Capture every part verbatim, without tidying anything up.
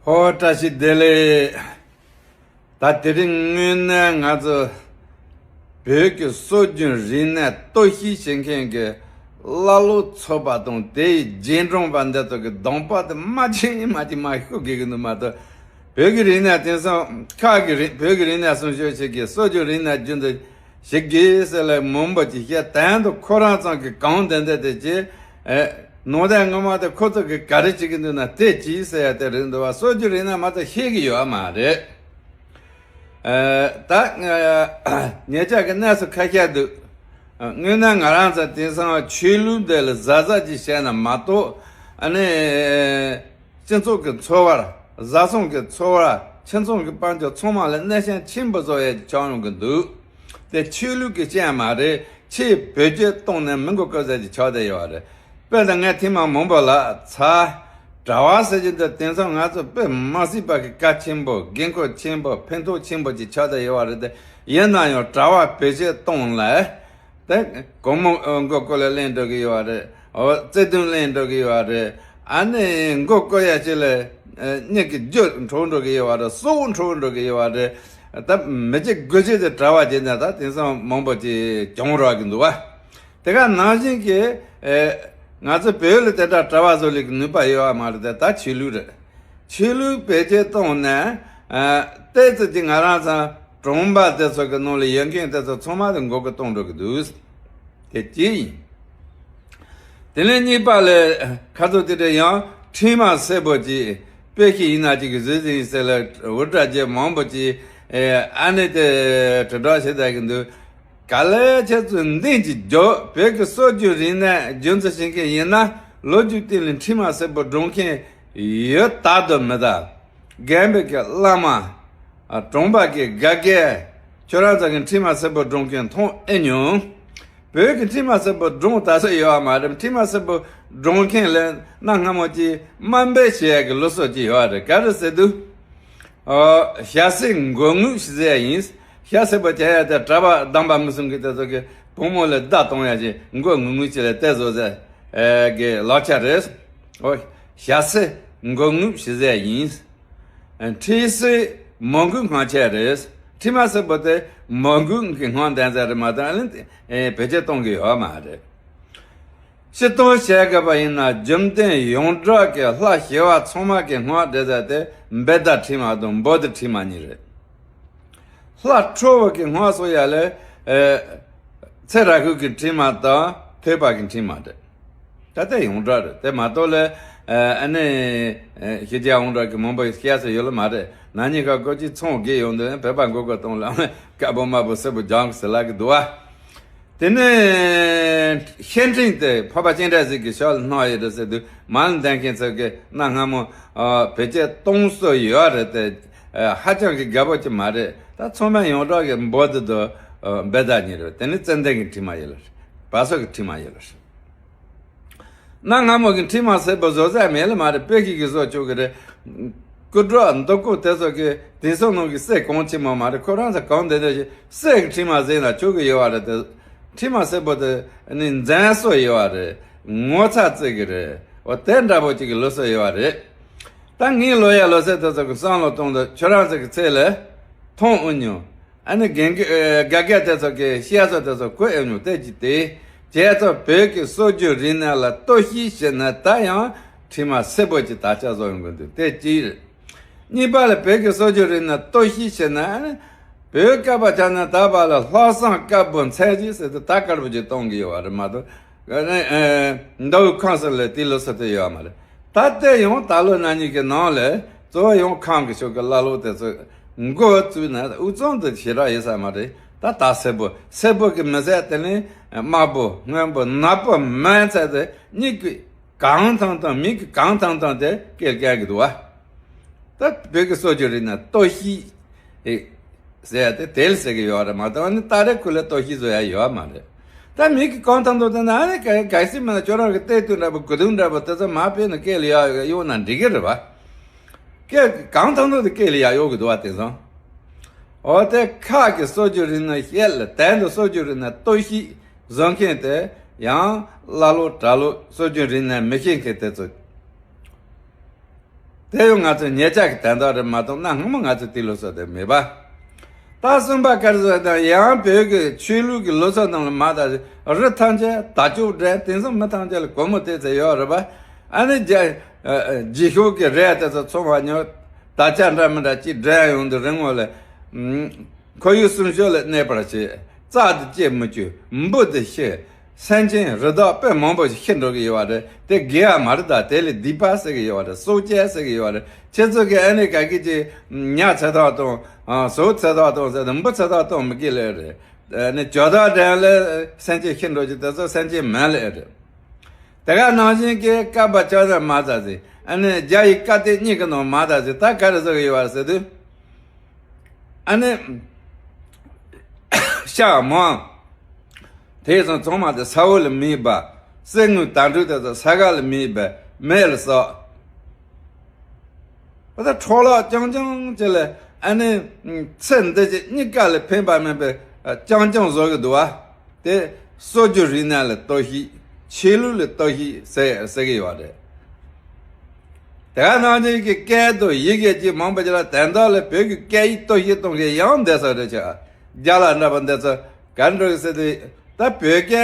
ཧོ། བཀྲ་ཤིས་བདེ་ལེགས། ད་དེ་རིང་དངོས་གནས་ང་ཚོ་བོད་ཀྱི་སྲོལ་རྒྱུན་རིག་གནས་གཏོར་བཤིག་བྱེད་མཁན་གྱི་ཀླ་ཀློ་ཚོགས་པ་དང་དེའི་རྗེས་འབྲང་པ་འདི་ཚོ་གི་གདོང་པ་དེ་མ་བྱིན་མ་བྱིན་མ་ཤོར་དགོས་ཀྱི་འདུག་མ་གཏོགས། བོད་ཀྱི་རིག་གནས་དེང་སང་ཁ་གི་རིག་བོད་ཀྱི་རིག་གནས་སྲུང་སྐྱོབ་བྱེད་ཀྱི་སྲོལ་རྒྱུན་རིག་གནས་རྒྱུན་དུ་ཞིག་དགོས་ཟེར་ལ་མང་པོ་ཅིག་བཤད། དོན་དུ་ཁོ་རང་ཚང་གི་གང་བདེན་བདེན་དེ་བྱེད། ཨེ། ནང་བསྟན་སྔོན་མ་དེ་ཁོ་ཚོ་གི་ག་རེ་བྱེད་ཀྱི་འདུག་ན་དེ་གྱིས་ཟེར་ཡ་དེ་རེད་འདུག་བ། སྲོལ་རྒྱུན་རིག་གནས་མ་གཏོགས་ཤེས་ཀྱི་ཡོད་མ་རེད། ཨེ། ད་ཨེ། ཉེ་ཆར་གྱི་གནས་ཚུལ་ཁ་ཤས་འདུག་དངོས་གནས་ང་རང་ཚོ་དེང་སང་ཆོས་ལུགས་འདི་ལ་གཟབ་གཟབ་ཅིག་བྱས་ན་མ་གཏོགས། ཨ་ནི། སྤྱི་ཚོགས་ཀྱི་འཚོ་བར། བཟའ་ཚང་གི་འཚོ་བར། ཁྱིམ་ཚང་གི་དཔལ་འབྱོར་ཚང་མ་ལ་གནོད་སྐྱོན་ཆེན་པོ་བཟོ་ཡས་ཀྱི་ཆགས་ཡོང་གི་འདུག་དེ་ཆོས་ལུགས་ཀྱི་རྐྱེན་མ་རེད། ཆེས་བེད་སྤྱོད་གཏོང་ནས་མི་མགོ་སྐོར་ཟེར་གྱི་ཆགས་བསྡད་ཡོད་རེད། དཔེར་ན་ངས་ཐེངས་མ་མང་པོ་ལ་ཚ། གྲྭ་བ་ཟེར་གྱི་འདི་དེང་སང་ང་ཚོ་དཔེ་མ་སྲིད་པ་གི་གལ་ཆེན་པོ། དགོས་མཁོ་ཆེན་པོ། ཕན་ཐོགས་ཆེན་པོ་ཅིག་ཆགས་བསྡད་ཡོད་རེད་དེ། ཡིན་ན་ཡང་གྲྭ་བ་བེད་སྤྱོད་གཏོང་ལ། དེ་སྒོར་མོ་མགོ་སྐོར་ལ་ལེན་འགྲོ་གི་ཡོད་རེད། འོ། བརྩེ་དུང་ལེན་འགྲོ་གི་ཡོད་རེད། ཨ་ནི་མགོ་སྐོར་ཡ་ཅིག་ལ་མྱིག་གི་རྒྱུ་འཁྲུག་འགྲོ་གི་ཡོད་རེད། སྲོག་འཁྲུག་འགྲོ་གི་ཡོད་རེད། ད་མི་བྱེད་དགུ་བྱེད་དེ་གྲྭ་བ་བྱེད་ན་ད་དེང་སང་མང་པོ་ཅིག་གྱོང་རག་གི་འདུག་བ། དེ་ག་ནང་བཞིན་གྱི། ཨེ། ང་ཚོ་བོད་ལ་དེ་འདྲ་གྲྭ་བ་བཟོ་ལས་ཀྱི་ནུས་པ་ཡོད་བ་མ་རེད་དེ། ད་ཆོས་ལུགས་རེད། ཆོས་ལུགས་བེད་སྤྱོད་བཏང་ནས། ཨ། ཏོག་ཙམ་ཅིག་ང་རང་ཚོ་གྲོང་པ་དེ་ཚོ་གི་ནང་ལ་ཡོད་མཁན་དེ་ཚོ་ཚང་མ་ལ་མགོ་སྐོར་གཏོང་འགྲོ་གི་འདུག་དེ་གཅིག་ཡིན། དེ་ནས་གཉིས་པ་ལ་ཁ་ཚོ་དེ་འདྲ་ཡང་ཁྲིམས་མ་སེར་པོ་ཅིག་དཔེ་ཞིག་ཡིན་ན་ཅིག་གི་བཟོས་ཟིན་ཟེར་ལ་འུར་སྒྲ་བརྗེ་མང་པོ་ཅིག་ཨ་ནི་དེ་དྲིལ་བསྒྲགས་བྱེད་བསྡད་ཀྱི་འདུག་ག་ལེ་ཁྱེད་ཚོས་མདུན་གྱི་རྒྱུ་བོད་ཀྱི་སྲོལ་རྒྱུན་རིག་གནས་རྒྱུན་འཛིན་བྱེད་མཁན་ཡིན་ན། ལོ་རྒྱུས་སྟེང་ལ་ཁྲིམས་མ་སེར་པོ་སྒྲོག་མཁན་ཡོད་ད་དོ་མི་ད། རྒན་པའི་གི་བླ་མ། ཨ། གྲོང་པ་གི་དགའ་རྒན། ཁྱོད་རང་ཚོ་གི་ཁྲིམས་མ་སེར་པོ་སྒྲོག་མཁན་མཐོང་ཨེ་མྱོང་། བོད་ཀྱི་ཁྲིམས་མ་སེར་པོ་སྒྲོག་ད་སུ་ཡོད་བ་མ་རེད། ཁྲིམས་མ་སེར་པོ་སྒྲོག་མཁན་ལ་གནའ་སྔ་མོ་ཅིག་དམའ་འབེབས་བྱེད་ཡ་གི་ལུགས་སྲོལ་ཅིག་ཡོད་རེད། ག་རེ་ཟེར་དུས། ཨོ། ཞྭ་སེར་མགོ་རྔུབ་ཞིག་ཟེར་ཡ་ཡིན། ཞྭ་སེར་པོ་བྱ་ཡ་དེ་གྲྭ་པ་དམ་པ་མི་གསུམ་གྱི་དེ་ཚོ་གི་བུ་མོ་ལ་བརྡ་གཏོང་ཡ་ཅིག་མགོ་རྔུབ་རྔུབ་ཅིག་ལ་བལྟས་བཟོ་ཟེར་གི་ལག་ཆ་རེད། ཨོ། ཞྭ་སེར་མགོ་རྔུབ་ཞིག་ཟེར་ཡ་ཡིན། ཁྲི་སེར་མོ་རྒུད་སྔགས་ཆས་རེད། ཁྲི་མ་སེར་པོ་དེ་མོ་རྒུད་ཀྱི་སྔགས་ལྡན་ས་རེད་མ་གཏོགས་ཨ་ལན་བེད་སྤྱོད་གཏོང་གི་ཡོད་མ་རེད། སྤྱིར་བཏང་བཤད་དགོས་པ་ཡིན་ན་རྒྱུན་ལྡན་ཡོངས་གྲགས་ཀྱི་ལྷ་ཞི་བ་ཚང་མ་གི་སྔགས་འདྲ་ས་དེ་བེ་ད་ཁྲི་མ་དང་བོ་དྷི་ཁྲི་མ་གཉིས་རེད། ལྷ་ཁྲོ་བོ་གི་སྔགས་གསོལ་ཡ་ལ། ཨེ། ཚེ་ར་ཧུ་གི་ཁྲི་མ་དང་ཐོད་པ་གི་ཁྲི་མ་རེད། ད་ལྟ་ཡོངས་གྲགས་རེད། དེ་མ་གཏོགས་ལ། ཨ་ནི། ཨེ། ཤེས་བྱ་ཡོངས་གྲགས་ཀྱི་མང་པོ་ཞིག་བཤད་ས་ཡོད་ལ་མ་རེད། ན་ནིང་ཁ་ཀོ་ཅི་ཚོང་རྒྱས་ཡོང་དུས་བོད་པ་མགོ་སྐོར་གཏོང་ལ་དཀར་པོ་དམར་པོ་སེར་པོ་ལྗང་གུ་ཟེར་ལབ་ཀྱི་འདུག་བ། དེ་ནས་བཤད་ཁྲིམས་དེ་འཕགས་པ་སྤྱན་རས་གཟིགས་ཀྱི་ཕྱག་ལ་གནང་ཡོད་རེད་ཟེར་དུས་མ་ལ་འདས་མཁན་ཚོ་གི་གནའ་སྔ་མོ། ཨ། བེད་སྤྱོད་གཏོང་སྲོལ་ཡོད་རེད་དེ། ཨ། ཧ་ཅང་གི་དགའ་པོ་ཅིག་མ་རེད། ད་ཚང་མས་ཡོངས་གྲགས་ཀྱི་བོ་དྷི་དང་། ཨ། བེ་ད་གཉིས་རེད། དེ་ནི་ཙན་དན་གྱི་ཁྲི་མ་ཡོད་ལ་རེད། བ་སོ་གི་ཁྲི་མ་ཡོད་ལ་རེད། གནའ་སྔ་མོ་གི་ཁྲི་མ་སེར་པོ་བཟོ་ས་མེད་ལ་མ་རེད། དཔེ་ཞིག་གི་བཟོ་ཆོག་གི་རེད། སྐུ་དྲག་མདོ་སྐུ་དེ་ཚོ་གི་དེང་སང་ནང་གི་སྲས་གང་ཆེན་མོ་མ་རེད། ཁོ་རང་ཚོ་གང་དེ་འདྲ་ཞིག་སྲས་ཀྱི་ཁྲི་མ་ཟེར་ན་ཆོག་གི་ཡོད་བ་རེད་དེ། ཁྲི་མ་སེར་པོ་དེ་ནི་མཛེས་བཟོ་ཡོད་བ་རེད། ངོ་ཚ་བརྩི་གི་རེད། འོ། དེ་འདྲ་པོ་ཅིག་གི་ལུགས་སྲོལ་ཡོད་བ་རེད། ད་ངའི་ལོ་ཡ་ལོ་ཚད་དེ་ཚོ་གི་བསམ་བློ་གཏོང་དུས་ཁྱོད་རང་ཚོ་གི་ཚེ་ལ་མཐོང་ཨུ་མྱོང་། ཨ་ནི་རྒན་གི། ཨེ། དགའ་དགའ་དེ་ཚོ་གི་བཤད་སྲོལ་དེ་ཚོ་གོ་ཨེ་མྱོང་། དེ་གཅིག་དེ། བྱས་ཙང་བོད་ཀྱི་སྲོལ་རྒྱུན་རིག་གནས་ལ་གཏོར་བཤིག་བྱས་ན་ད་ཡང་ཁྲི་མ་སེར་པོ་ཅིག་དར་ཁྱབ་བཟོ་ཡོང་གི་འདུག་དེ་གཅིག་རེད། གཉིས་པ་ལ་བོད་ཀྱི་སྲོལ་རྒྱུན་རིག་གནས་གཏོར་བཤིག་བྱས་ན། ཨ་ནི་བོད་སྐད་པ་ཆ་ནས་ད་བར་ལ་ལྷག་བསམ་དཀར་པོ་མཚན་གཞི་ཟེར་དུས་ད་དཀར་པོ་ཅིག་གཏོང་གི་ཡོད་བ་རེད་མ་གཏོགས། ཨ་ནི། ཨེ། མདོ་དབུས་ཁམས་གསུམ་ལ་དེ་ལུགས་སྲོལ་དེ་ཡོད་མ་རེད། ད་ལྟ་ཡང་ད་ལོ་ན་ནིང་གི་ནང་ལ་གཙོ་བོ་ཡང་ཁམས་ཀྱི་ཕྱོགས་ཀྱི་ཀླ་ཀློ་དེ་ཚོ་མགོ་བཙུགས་ནས་དབུས་གཙང་དུ་ཞེ་དྲག་ཡོད་ས་མ་རེད། ད་ད་སེར་པོ་སེར་པོ་གི་མི་ཟད་དེ་ནི་དམར་པོ་སྔོན་པོ་ནག་པོ་མན་ཚད་དེ་གཉིས་ཀྱི་གང་ཐང་ཐང་། མིག་གི་གང་ཐང་ཐང་དེ་སྐད་རྒྱག་གི་འདུག་བ། ད་བོད་ཀྱི་སྲོལ་རྒྱུན་རིག་གནས་གཏོར་བཤིག་ཨེ་ཟེར་ཡ་དེ་དེ་ལ་ཟེར་གི་ཡོད་རེད་མ་གཏོགས། ཨ་ནི་ད་རེས་ཁུ་ལ་གཏོར་བཤིག་བཟོ་ཡ་ཡོད་མ་རེད། ད་མིག་གི་གང་ཐང་ཐང་དེ་ན་ཨ་ནི་ག་གལ་སྲིད་མིན་ན་ཁྱོད་རང་གི་ལྟོས་དུས་འདྲ་པོ་གོས་ཐུང་འདྲ་པོ་དེ་ཚོ་མ་ཕེབས་ན་སྐད་ལ་ཡ་གཡོག་ན་འགྲིག་གི་རེད་བ། སྐད་གང་ཐང་ཐང་དེ་སྐད་ལ་ཡ་གཡོག་གི་འདུག་བ། དེང་སང་འོ་དེ་ཁ་གི་སྲོལ་རྒྱུན་རིག་གནས་བཤད་ལ་དོན་དུ་སྲོལ་རྒྱུན་རིག་གནས་གཏོར་བཤིག་བཟོ་མཁན་དེ་ཡང་ཀླ་ཀློ་གྲྭ་ལོག་སྲོལ་རྒྱུན་རིག་གནས་མི་ཤེས་མཁན་དེ་ཚོ། དེ་ཡང་ང་ཚོ་ཉེ་ཆར་གྱི་དོན་དག་རེད་མ་གཏོགས་གནའ་སྔ་མོ་ང་ཚོ་དེའི་ལུགས་སྲོལ་དེ་མེད་པ། ད་གསུམ་པ་ག་རེ་ཟེར་ན་ཡང་བོད་ཀྱི་ཆོས་ལུགས་ཀྱི་ལུགས་སྲོལ་ནང་ལ་མ་ད་རི་ཐམས་ཅད་དར་ལྕོག་འདྲ་དེང་སང་མི་ཐམས་ཅད་ལ་སྒོར་མོ་དེ་ཚོ་ཡོད་རེད་པ། ཨ་ནི་རྒྱ་རྗེས་ཤུལ་གྱི་རས་དེ་ཚོ་ཚོང་བ་ཉོ། དར་ཆ་འདྲ་མི་འདྲ་ཅིག་འདྲ་ཡོང་དུས་རིང་ངོ་ལ། ཁོར་ཡུག་སྲུང་སྐྱོབ་ལ་གནོད་པར་བྱེད། རྩྭ་དེ་སྐྱེ་མི་བཅུག་འབུ་དེ་ཤི། སེམས་ཅན་རི་དྭགས་དཔེ་མང་པོ་ཞིག་ཤི་འགྲོ་གི་ཡོད་པ་རེད། དེ་དགེ་བ་མ་རེད། ད་དེ་ལ་སྡིག་པ་ཟེར་གི་ཡོད་པ་རེད། སྲོག་གཅོད་ཟེར་གི་ཡོད་པ་རེད། ཁྱེད་ཚོ་གི་ཨ་ནི་ག་གི་ཅིག་ཉ་ཚེ་ཐར་གཏོང་། ཟོག་ཚེ་ཐར་གཏོང་ཟེར་ཏེ་འབུ་ཚེ་ཐར་གཏོང་མི་དགེ་ལས་རེད། ཨ་ནི་ཇོ་བདག་འདྲ་ལ་སེམས་ཅན་ཤི་འགྲོ་རྒྱུ་དེ་ཚོ་སེམས་ཅན་མེད་ལས་རེད། དེ་ག་ནང་བཞིན་གྱི་བསྐལ་པ་བཅོ་ལྔ་མ་ཟ་ཟིན། ཨ་ནི་བརྒྱ་ཡི་བསྐལ་དེ་གཉིས་ཀྱི་ནང་མ་ཟ་ཟིན། ད་ག་རེ་ཟེར་གི་ཡོད་པ་ཟེར་དུས། ཨ་ནི། ཤ་མང་། དེ་ཚོ་ཚང་མ་དེ་ས་འོག་ལ་མེ་འབར། གསེར་དངུལ་དར་འཕྲུལ་དེ་ཚོ་ས་ག་ལ་མེ་འབར་མེ་ལ་ཟག་པ་ད་འཕྲོ་བརླག་རྐྱང་རྐྱང་ཅིག་ལ་ཨ་ནི། ཚེ་འདི་ཕྱི་གཉིས་ཀ་ལ་ཕན་པ་མིན་པའི་རྐྱང་རྐྱང་བཟོ་གི་འདུག་བ། དེ་སྲོལ་རྒྱུན་རིག་གནས་ལ་གཏོར་བཤིག་ཆོས་ལུགས་ལ་གཏོར་བཤིག་ཟེར་ཟེར་གི་ཡོད་རེད། དེ་ག་ནང་བཞིན་གྱི་སྐད་དང་ཡི་གེ་ཅིག་མང་པོ་ཅིག་ལ་དོན་དག་ལ་བོད་ཀྱི་སྐད་ཡིག་གཏོར་བཤིག་གཏོང་མཁན་ཡང་འདི་ཚོ་རེད་ཆ། རྒྱ་ལ་འདྲ་པོ་འདི་ཚོ་ག་འགྲོ་གི་ཟེར་དུས། ད་བོད་སྐད་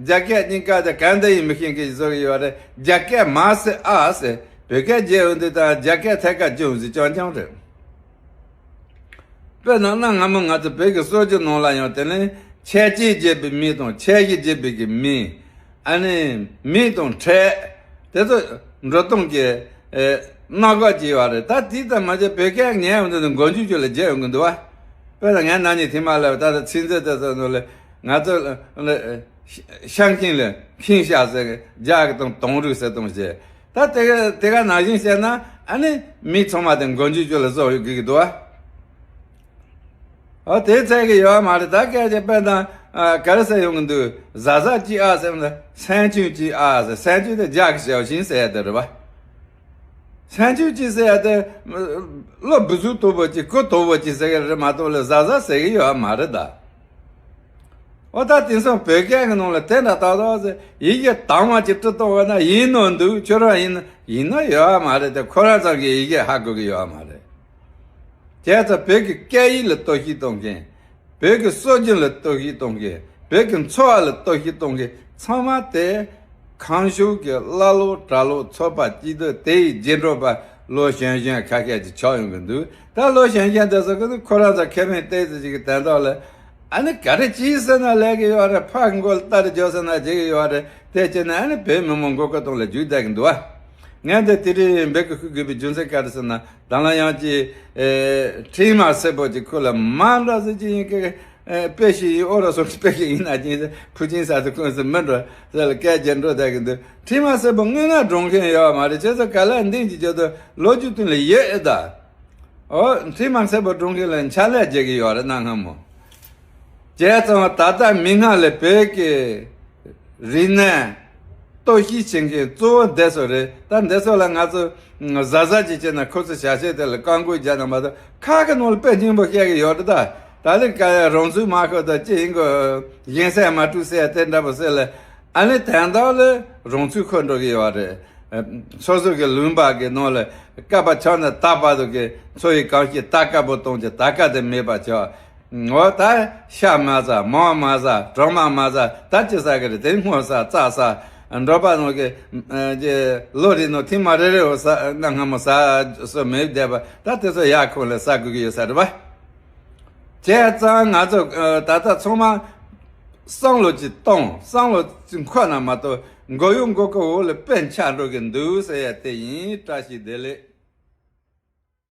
རྒྱ་སྐད་གཉིས་ཀ་དེ་ག་འདི་ཡིན་མི་ཤེས་མཁན་ཞིག་བཟོ་གི་ཡོད་རེད། རྒྱ་སྐད་མ་ཟེར་ཨ་ཟེར། བོད་སྐད་བརྗེད་འོང་དུས་དང་རྒྱ་སྐད་ཐད་ཀར་བརྗེད་འོང་ཟིག་རྐྱང་རྐྱང་རེད། དཔེར་ན་གནའ་སྔ་མོ་ང་ཚོ་བོད་ཀྱི་སྲོལ་རྒྱུན་ནང་ལ་ཡང་དེ་ནི་ཆས་ཅན་བརྗེད་པའི་མེ་དང་ཆས་གཞི་བརྗེད་པའི་གི་མེ། ཨ་ནི་མེ་དང་ཁྲལ། དེ་ཚོ་འགྲོ་སྟངས་ཀྱི་ཨེ་སྣ་ཁ་ཅིག་ཡོད་རེད། ད་དེ་ལྟར་མ་བྱས་བོད་སྐད་ཉན་ཡོང་དུས་མགོ་མཇུག་ཅིག་ལ་བརྗེད་ཡོང་གི་འདུག་བ། དཔེར་ན་ངས་ན་ནིང་ཐེངས་མ་ལབ་ད་ལྟ་ཚིག་མཛོད་དེ་ཚོ་ནང་ལ་ང་ཚོ་ཤ་མཁན་ལ་མཁན་ཤ་ཟེར་རྒྱག་གི་དང་དོང་རུས་ཟེར་དང་བྱས། ད་དེ་ག་དེ་ག་ནང་བཞིན་བཤད་ན་ཨ་ནི་མི་ཚང་མ་དེ་མགོ་མཇུག་ཅིག་ལ་བཟོ་ཡོང་གི་འདུག་བ། ཨོ་དེ་ཚད་གི་ཡོད་མ་རེད། ད་སྐད་ཆ་དཔེར་ན་ཨ་ག་རེ་ཟེར་ཡོང་གི་འདུག་ཟ་ཟ་ཅི་ཨ་ཟེར་ན་སེམས་ཅན་ཅི་ཨ་ཟེར། སེམས་ཅན་དེ་རྒྱག་གི་ཞའོ་ཤིང་ཟེར་ཡ་དེ་རེད་བ། སེམས་ཅན་ཅི་ཟེར་ཡ་དེ་བློ་སྦུ་ཚུགས་དོག་པོ་ཅི་ཀུ་དོག་པོ་ཅི་ཟེར་གི་རེད་མ་གཏོགས་ལ་ཟ་ཟ་ཟེར་གི་ཡོད་མ་རེད་ད། ཨོ་ད་དེང་སང་བོད་སྐད་གི་ནང་ལ་དེ་འདྲ་ཏག་ཏག་ཟེར་ཡི་གེ་དྭངས་མ་ཅིག་བྲི་གཏོང་བ་ན་ཡིན་ནོ་འདུག་ཁྱོད་རང་ཡིན་ན་ཡིན་ན་ཡོད་མ་རེད་དེ་ཁོ་རང་ཚང་གི་ཡི་གེ་ཧ་གོ་གི་ཡོད་མ་རེད། བྱས་ཙང་བོད་ཀྱི་སྐད་ཡིག་ལ་གཏོར་བཤིག་གཏོང་མཁན། བོད་ཀྱི་སྲོལ་རྒྱུན་ལ་གཏོར་བཤིག་གཏོང་མཁན། བོད་ཀྱི་འཚོ་བ་ལ་གཏོར་བཤིག་གཏོང་མཁན་ཚང་མ་དེ་ཁམས་ཕྱོགས་ཀྱི་ཀླ་ཀློ་གྲྭ་ལོག་ཚོགས་པ་སྐྱིད་སྡུག་དེ་ཡི་རྗེས་འགྲོ་པ་ལོ་གཞོན་གཞོན་ཁ་ཤས་ཀྱི་ཆགས་ཡོང་གི་འདུག་ད་ལོ་གཞོན་གཞོན་དེ་ཚོ་གི་ཁོ་རང་ཚོ་ཁེ་ཕན་ཏོག་ཙམ་ཅིག་གི་དོན་དག་ལ་ཨ་ནི་ག་རེ་བྱས་ཟེར་ན་ལས་ཀྱི་ཡོད་རེད། ཕར་མགོ་ལ་ལྟ་རེ་འཇོག་ཟེར་ན་བྱེད་ཀྱི་ཡོད་རེད། དེ་བྱས་ན་ཨ་ནི་བོད་མི་མང་མགོ་སྐོར་གཏོང་ལ་འཇུག་བསྡད་ཀྱི་འདུག་བ། ངས་འདི་དེ་རིང་འབོད་སྐུལ་ཞུ་དགོས་པའི་རྒྱུ་མཚན་ག་རེ་ཟེར་ན། དང་བླངས་ཡང་ཅིག་ཨེ་ཁྲིམས་མ་སེར་པོ་ཅིག་ཁོ་ལ་མ་འདྲ་ཟེར་གྱི་ཡིན་ཀི། ཨེ་དཔེ་ཞིག་ཡིན་ཨོ་ར་སོ་དཔེ་ཞིག་ཡིན་ན་ཅིག་ཕུ་ཅིན་ས་དུ་ཁོང་སུ་མི་འགྲོ་ཟེར་ལ་སྐད་ཆ་འགྲོ་བསྡད་ཀྱི་འདུག་ཁྲིམས་མ་སེར་པོ་དངོས་གནས་སྒྲུབ་མཁན་ཡོད་མ་རེད། བྱས་ཙང་ག་ལ་འདིང་གི་བརྗོད་དུ་ལོ་རྒྱུས་སྟེང་ལ་ཡོད་ཨེ་ད། ཨོ་ཁྲིམས་མ་སེར་པོ་སྒྲུབ་མཁན་ལ་འཆར་ལས་བྱེད་ཀྱི་ཡོད་རེད་གནའ་སྔ་མོ། བྱས་ཙང་ད་ལྟ་མི་སྔ་ལ་བོད་ཀྱི་རིག་གནས་གཏོར་བཤིག་བྱེད་མཁན་གཙོ་བོ་འདི་ཚོ་རེད། ད་འདི་ཚོ་ལ་ང་ཚོ་གཟབ་གཟབ་ཅིག་བྱས་ན་ཁོ་ཚོ་བྱ་བྱེད་དེ་ལ་བཀག་འགོག་རྒྱག་ན་མ་གཏོགས་ཁ་གི་ནང་ལ་དཔེ་སྙིང་པོ་བཤད་ཀྱི་ཡོད་རེད། ད་ད་ལི་ཀ་རང་ཚུགས་མ་ཁོ་ད་ཅི་ཡིན་གོ་གཞན་སེམས་མ་དཀྲུག་ཟེར་དེ་འདྲ་པོ་ཟེར་ལ་ཨ་ནི་དོན་དག་ལ་རང་ཚུགས་ཁོ་འགྲོ་གི་ཡོད་རེད། སོ་སོ་གི་ལུང་པ་གི་ནང་ལ་བསྐལ་པ་ཆགས་ནས་ད་བར་དུ་གི་འཚོ་བའི་གང་ཞིག་ད་དཀར་པོ་གཏོང་གི་ད་དཀར་དེ་མེད་པ་ཆགས། འོ་ད་ཤ་མ་ཟ་མར་མ་ཟ་གྲང་མ་མ་ཟ་ད་ཅི་ཟ་གི་རེད། དེ་སྔོ་ཟ་རྩྭ་ཟ་འབྲོག་པ་ནང་གི་ལོ་རེ་ནང་ཐེངས་མ་རེ་རེ་བ་ཟ་གནའ་སྔ་མོ་ཟ་སྲོལ་མེད་བསྡད་པ་ད་དེ་ཚོ་ཡག་ཁོང་ལ་ཟ་དགོས་ཀྱི་ཡོད་ས་རེད་པ། བྱས་ཙང་ང་ཚོ་ད་ལྟ་ཚང་མ་བསམ་བློ་ཅིག་གཏོང་བསམ་བློ་ཅིག་འཁོར་ན་མ་གཏོགས་མགོ་གཡོག་མགོ་སྐོར་འོག་ལ་དཔེ་འཆག་འགྲོ་གི་འདུག་ཟེར་ཡ་དེ་ཡིན། བཀྲ་ཤིས་བདེ་ལེགས།